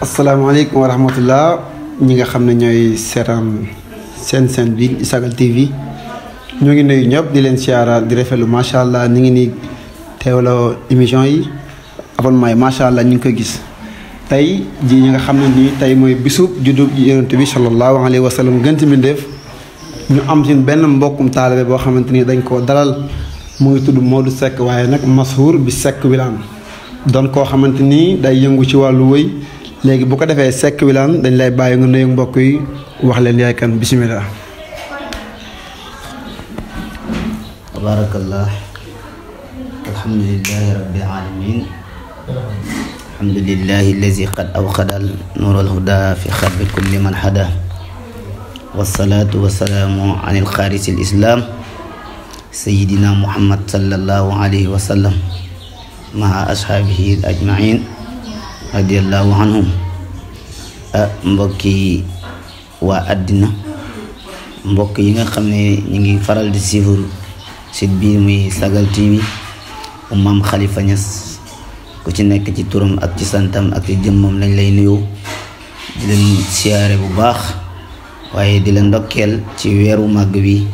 asalaamaaleykum wa rahmatullah ñi nga xam ne ñooy seetaan seen bi di Sagal TV ñoo ngi nuyu ñëpp di leen siyaara di rafetlu macha allah ñu ngi nii teewloo émission yi abonnement yi macha allah ñu ngi koy gis tey ji ñi nga xam ne nii tey mooy bisub juddu yonent bi sallallahu alayhi wa sallam gën ci mbindeef ñu am ci benn mbokkum taalibe boo xamante ni dañ koo dalal mu ngi tudd Modou Seck waaye nag mashhur bi Seck Wilane doon koo xamante ni day yëngu ci wàllu wëy léegi bu ko defee Seck Wilane dañ lay bàyyi nga nuyu mbokk yi wax leen yaay kan bisimilah. tabarakallah alhamdulillahi rabbil alamin alhamdulillahi allazi qad awqada nuur alhuda fi xalbi kulli man hada wassalatu wassalaamu ala alxaaris alislam sayidina muhammad sallallahu alayhi wa sallam maa ashaabihi ajmain radiallahu anhum mbokki waa àddina mbokk yi nga xam ne ñu ngi faral di suivre site bii muy Sagal TV bu maam Khalifa Niass ku ci nekk ci turam ak ci santam ak ci jëmmam lañ lay nuyu di leen siyaare bu baax waaye di leen ndokkeel ci weeru màgg bi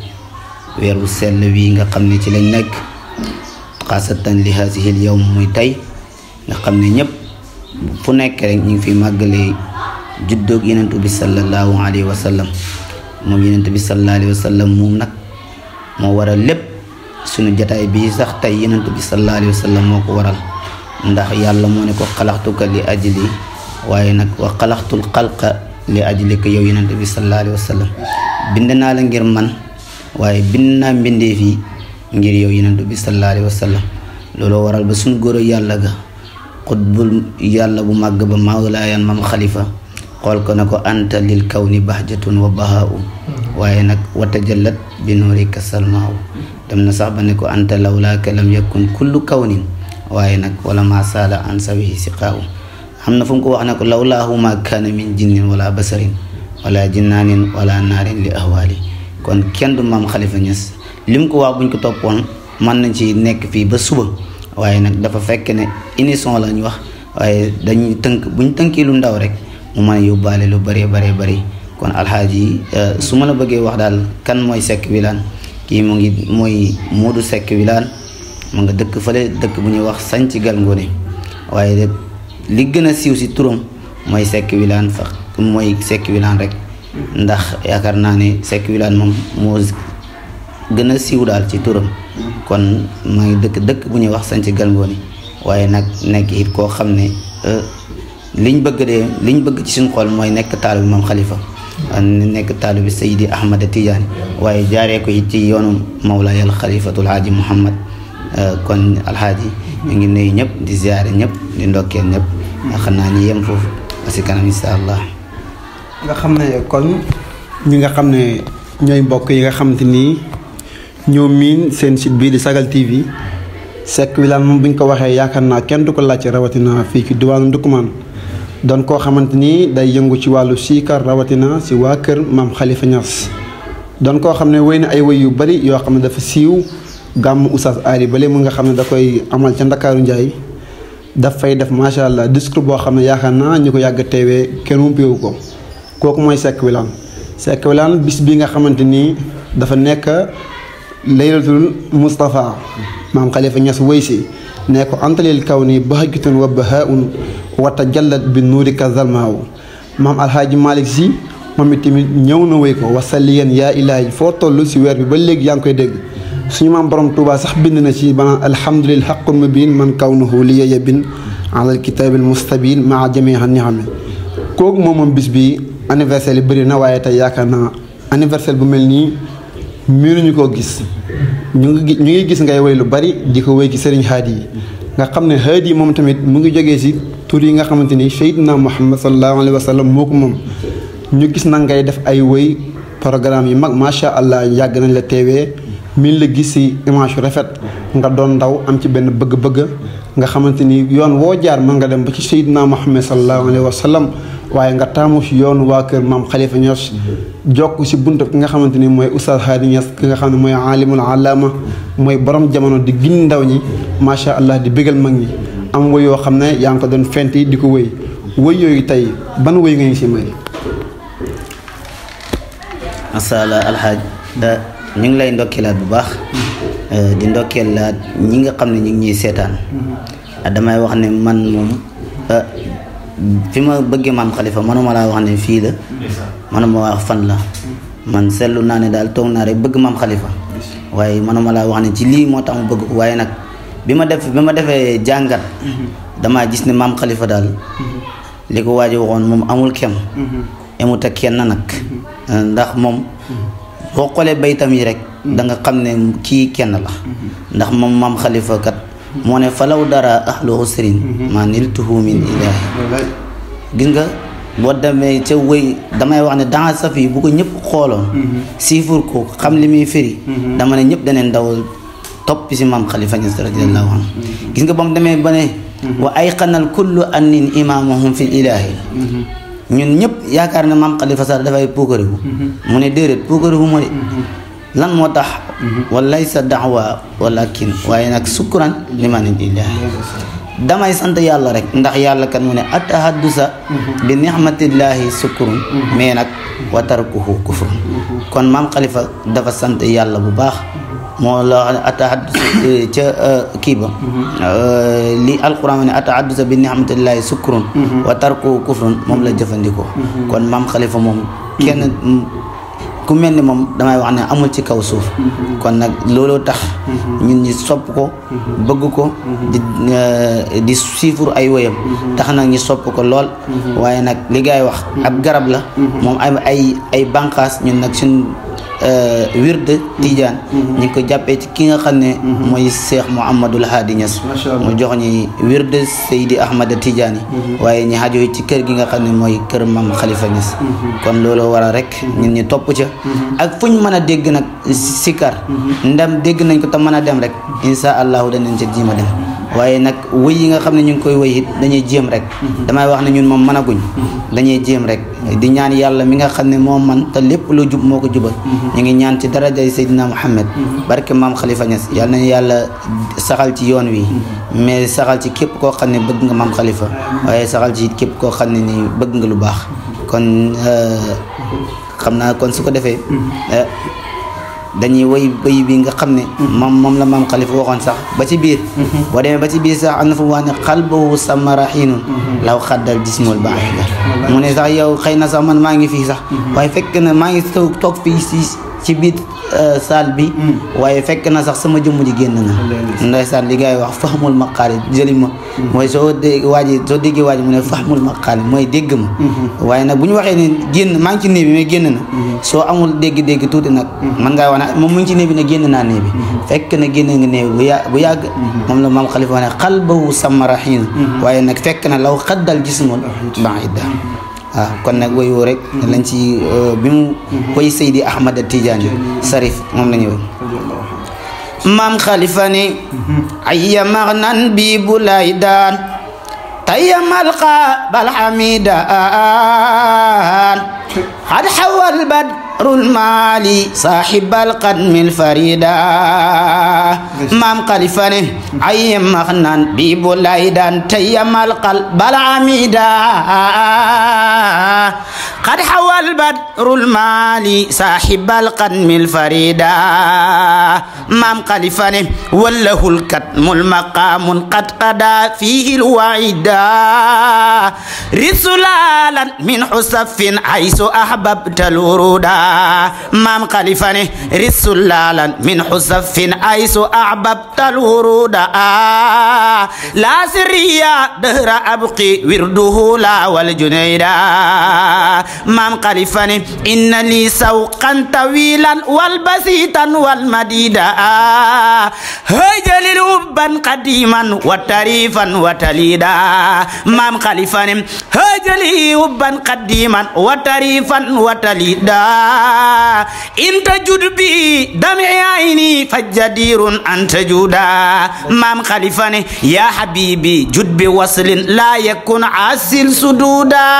weeru sell wi nga xam ne ci lañ nekk xaasatan li haasihil yawm muy tey nga xam ne ñëpp fu nekk rek ñu ngi fi màggalee juddoog yenentu bi sallallahu alayhi wa sallam moom yenentu bi sallallahu alayhi wa sallam moom nag moo waral lépp suñu jataay bii sax tey yenentu bi sallallahu alayhi wa sallam moo ko waral ndax yàlla moo ne ko xalaxtuka li ajli waaye nag wa xalaxtul xalqa li ajlika yow yenentu bi sallallahu alayhi wa sallam bind naa la ngir man waaye bind naa mbindee fii ngir yow yenentu bi sallallahu alayhi wa sallam looloo waral ba suñu góor yàlla ga xutbul yàlla bu màgg ba mawlaayan mam xalifa xool ko na ko anta lil kawni bahjatun wa bahaa'u waaye nag watajallat bi nuurika salmaaw dem na sax ba ne ko anta lawlaaka lam yakun kullu kawnin waaye nag wala ma saala an sawihi siqaaw xam na fu mu ko wax ne ko lawlaahu ma kaana min jinnin wala basarin wala jinnaanin wala naarin li ahwaali kon kenn du maam Khalifa Niass lim ko wax buñ ko toppoon mën nañ ci nekk fii ba suba waaye nag dafa fekk ne émission lañ wax waaye dañuy tënk buñ tënkee lu ndaw rek mu mën a yóbbaale lu bëree bëri kon alxaaji su ma la bëggee wax daal kan mooy Seck Wilane kii mu ngi mooy Modou Seck Wilane mu nga dëkk fële dëkk bu ñuy wax Sanc Gal Ngone waaye de li gën a siiw si turam mooy Seck Wilane fa mooy Seck Wilane rek ndax yaakaar naa ne Seck Wilane moom moo gën a siiw daal ci turam kon maa ngi dëkk bu ñuy wax Sanc Gal Ngone waaye nag nekk it koo xam ne liñ bëgg ci suñu xol mooy nekk taalu bi maam Khalifa nekk taalu bi Seydi Ahmad Tidiane waaye jaaree ko it ci yoonu Mawla yàlla Khalifatul Haaji Muhammad kon alxaaji ñu ngi nuyu ñëpp di ziare ñëpp di ndokkeel ñëpp xam naa ñu yem foofu si kanam insha allah. nga xam ne kon ñi nga xam ne ñooy mbokk yi nga xamante ni ñoo miin seen site bii di Sagal TV Seck Wilane moom bu ñu ko waxee yaakaar naa kenn du ko laajte rawatina fii ci diwaanu Ndoukoumane doon koo xamante ni day yëngu ci wàllu siikar rawatina si waa kër maam Khalifa Niass doon koo xam ne wéy na ay wéy yu bari yoo xam ne dafa siiw gàmmu Oustaz Ali bale mu nga xam ne da koy amal ca Ndakaaru Njaay daf fay def macha allah discours boo xam ne yaakaar naa ñu ko yàgg teewee kenn wumpewu ko kooku mooy Seck Wilane Seck Wilane bis bi nga xamante ni dafa nekk laylatul Mustafa maam Khalifa Niass wëy si ne ko antalil kaw ni bahjatun wa bahaa'un wa tajallat bi nuurika zalmaaw maam alhaaji Malick si moom itamit ñëw na wëy ko wasalliyan yaa ilaahi foo toll si weer bi ba léegi yaa ngi koy dégg suñu maam borom Touba sax bind na ci banaan alhamdulil haqqul mubiin man kawnuhu liya yabin alal kitaabil mustabin maa jamiiha ni'ami kooku moom bis bi anniversaire yi bëri na waaye tey yaakaar naa anniversaire bu mel nii miinuñu koo gis ñu ngi gis ngay woy lu bari di ko woy ci Serigne Haadi yi nga xam ne Haadi yi moom tamit mu ngi jógee si tur yi nga xamante ni Seydina Muhammad sallallahu alayhi wa sallam moo ko moom ñu gis na ngay def ay woy programme yi mag macha allah yàgg nañ la teewee min la gis si image yu rafet nga doon ndaw am ci benn bëgg-bëgg nga xamante ni yoon woo jaar mën nga dem ba ci Seydina Muhammad sallallahu alayhi wa sallam waaye nga taamu si yoon waa kër maam Khalifa Niass jokk si buntu ki nga xamante ni mooy Oustaz Hady Niass ki nga xam ne mooy alimul alama mooy borom jamono di gin ndaw ñi macha allah di bégal mag ñi am woy yoo xam ne yaa ngi ko doon fenti di ko wéy woy yooyu tey ban woy nga ñu si may. masala alxaaj ñu ngi lay ndokkeelaat bu baax di ndokkeelaat ñi nga xam ne ñu ngi ñuy seetaan damay wax ne man moom fi ma bëggee maam Khalifa manuma laa wax ne fii la manuma wax fan la man seetlu naa ne daal toog naa rek bëgg maam Khalifa waaye manuma laa wax ne ci lii moo tax mu bëgg ko waaye nag bi ma defee jàngat damaa gis ne maam Khalifa daal li ko waaji waxoon moom amul kem emut ak kenn nag ndax moom boo xoolee baytam yi rek da nga xam ne kii kenn la ndax moom maam Khalifa kat moo ne falaw dara ahlu usrin ma niltuhu min ilahi gis nga boo demee ca wëy damay wax ne dans saf yi bu ko ñëpp xooloon siifur ko xam li muy firi dama ne ñëpp daneen daw topp si maam Khalifa Niass radiyallahu anhu gis nga ba mu demee ba ne wa ayqanal kullu annin imamahum fi ilahi ñun ñëpp yaakaar ne maam Khalifa Sall dafay puukariwu mu ne déedéet puukariwu ma de lan moo tax walay sa da'wa walakin waaye nag sukkuran liman illahi damay sant yàlla rek ndax yàlla kan mu ne atahaddusa bi ni'matillahi sukkurun mais nag wa tarkuhu kufrun kon maam Khalifa dafa sant yàlla bu baax moo la wax ne atahaddusa ca kii ba li alquran ne atahaddusa bi ni'matillahi sukkurun wa tarkuhu kufrun moom la jëfandikoo kon maam Khalifa moom kenn ku mel ni moom damay wax ne amul ci kaw suuf kon nag looloo tax ñun ñi sopp ko bëgg ko di siifur ay woyam tax nag ñi sopp ko lool waaye nag li gaay wax ab garab la moom ay bànqaas ñun nag suñ wirde Tidiane ñu ngi ko jàppee ci ki nga xam ne mooy Cheikh Mouhamadul Hadi Niass mu jox ñi wirde Seydi Ahmad Tidiane waaye ñi xajoo ci kër gi nga xam ne mooy kër Maam Khalifa Niass kon loolu waral rek ñun ñi topp ca ak fu ñu mën a dégg nag sikar ndam dégg nañ ko te mën a dem rek insha allahu danañ ca jiima dem waaye nag wëy yi nga xam ne ñu ngi koy wëy it dañuy jéem rek damay wax ne ñun moom mën a guñ dañuy jéem rek di ñaan yàlla mi nga xam ne moo man te lépp lu jub moo ko jubal ñu ngi ñaan ci darajay Seydina Muhammad barke Maam Khalifa Niass yàlla nañu yàlla saxal ci yoon wi mais saxal ci képp koo xam ne bëgg nga Maam Khalifa waaye saxal ci képp koo xam ne ni bëgg nga lu baax kon xam naa kon su ko defee dañuy woy bëy bi nga xam ne moom la Maam Khalifa waxoon sax ba ci biir boo demee ba ci biir sax am na fu mu wax ne qalbuhu samara xiinun law xaddal jismul baida mu ne sax yow xëy na sax man maa ngi fii sax waaye fekk na maa ngi toog fii ci biir saal bi waaye fekk na sax sama jëmm ji génn na ndeysaan li gars yi wax fahmul maqaali jëli ma mooy soo déggee waaji mu ne fahmul maqaali mooy dégg ma waaye nag bu ñu waxee ne génn maa ngi ci néeg bi mais génn na soo amul dégg-dégg tuuti nag man ngaa wax ne moom mu ngi ci néeg bi ne génn naa néeg bi fekk na génn nga néeg bi bu yàgg moom la Maam Khalifa wax ne qalbuhu samara xiin waaye nag fekk na law xaddal jismul baida waaw kon nag woy woo rek lañ ci bi mu woy Seydi Ahmad Tidiane Sarif moom la ñu woy Maam Khalifa ni ayya magnan bi bu lay daan tayya malqa bal hamidan qad hawal badrul mali sahibal qadmil farida Maam Khalifa ni ayya magnan bi bu lay daan tayya malqa bal hamidan قد حوى البدر المالي صاحب القدم الفريدا مام خليفة وله الكتم المقام قد قضى فيه الوعيدا رسلالا من حسف حيث أحببت الورودا مام خليفة رسلالا من حسف حيث أحببت الورودا لا سريا دهر أبقي ورده لا والجنيدا Maam Khalifa ne inna li sawqan tawilan wal basitan wal madida hajalil ubban qadiman wa tarifan wa talida Maam Khalifa ne hajali ubban qadiman wa tarifan wa talida inta jud bi dami ayni fajjadirun anta juda Maam Khalifa ne ya habibi jud bi waslin la yakun asil sududa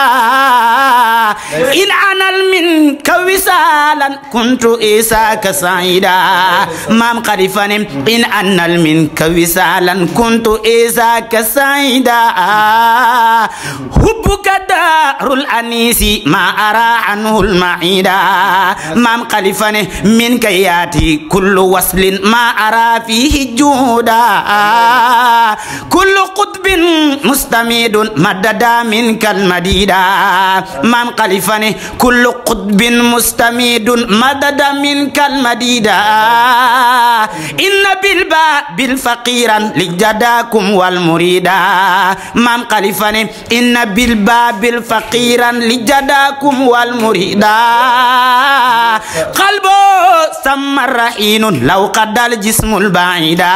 in أنل منك وصالا كنت إساك سعيدا مام خليفة إن أنل منك وصالا كنت إساك سعيدا حبك دار الأنيس ما أرى عنه المعيدا مام خليفة منك ياتي كل وصل ما أرى فيه جودا كل قطب مستميد مدد منك المديدا مام خليفة كل قطب مستميد مدد منك المديدا إن بالباء بالفقيرا لجداكم والمريدا مام خليفة إن بالباء بالفقيرا لجداكم والمريدا قلبه سمى الرحين لو قد الجسم البعيدا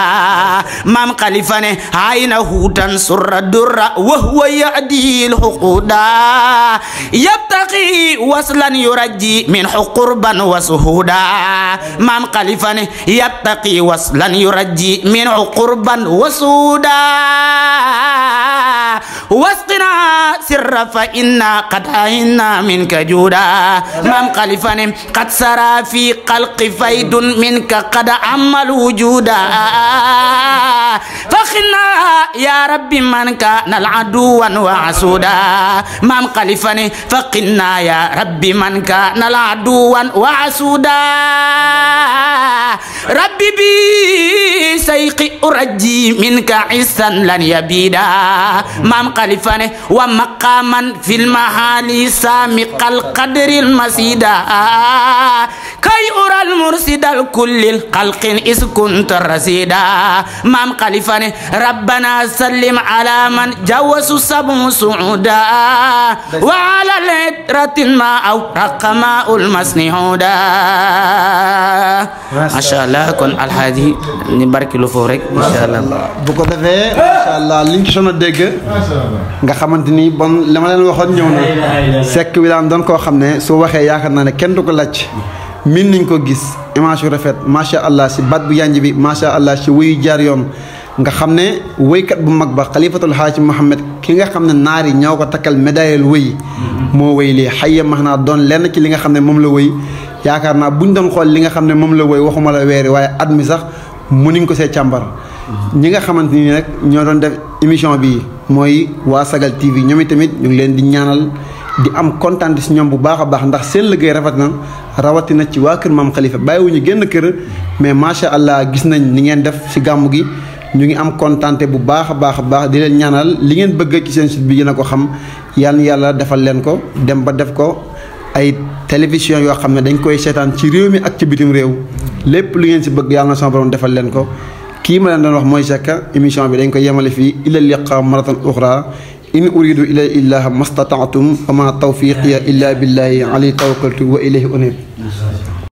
مام خليفة عينه تنصر الدر وهو يأدي الحقودا يبتغي وصلا يرجي من قربا وسهودا مام خليفة يبتغي وصلا يرجي من قربا وسهودا واسقنا سر فإنا قد عينا منك جودا مام خليفة قد سرى في خلق فيد منك قد عمل وجودا فخنا يا ربي من كان العدوا وعسودا مام خليفة فقنا يا ربي من كان العدوا وعسودا ربي بي سيقي أرجي منك عسا لن يبيدا مام خليفة ومقاما في المحال سامق القدر المسيدا كي أرى المرسد الكل الخلق إذ كنت رسيدا مام خليفة ربنا سلم على من جوز سبع سعودا وعلى العترة ما أورق ماء المسنهودا ما شاء الله كن الحادي نبارك له فورك ما شاء الله bu ko defee macha allah liñ ci soon a dégg nga xamante ni bon li ma leen waxoon ñëw na Seck Wilane doon koo xam ne su waxee yaakaar naa ne kenn du ko laaj min niñ ko gis image yu rafet macha allah si bat bu yanj bi macha allah si wuyu jaar yoon nga xam ne wéykat bu mag ba xalifatul xaaji Muhammad ki nga xam ne naar yi ñoo ko takkal médaille wéy moo wéy lii xayya max naa doon lenn ci li nga xam ne moom la wéy yaakaar naa buñ doon xool li nga xam ne moom la wéy waxuma la weeri waaye at mi sax mënuñ ko see càmbar ñi nga xamante ni nag ñoo doon def émission bi mooy waa Sagal TV ñoom itamit ñu ngi leen di ñaanal di am kontaan si ñoom bu baax a baax ndax seen liggéey rafet na rawatina ci waa kër maam Khalifa bàyyiwuñu génn kër mais macha allah gis nañ ni ngeen def si gàmmu gi ñu ngi am kontaante bu baax a baax di leen ñaanal li ngeen bëgg ci seen site bi yéen a ko xam yal na yàlla defal leen ko dem ba def ko ay télévision yoo xam ne dañ koy seetaan ci réew mi ak ci bitim réew lépp lu ngeen si bëgg yàlla na sama borom defal leen ko kii ma leen doon wax mooy Seck émission bi dañ koy yemale fii ila liqa maratan uxra in uridu ila illaha mastata'tum wa ma tawfiqiya illa billahi alayhi tawakkaltu wa ilayhi unib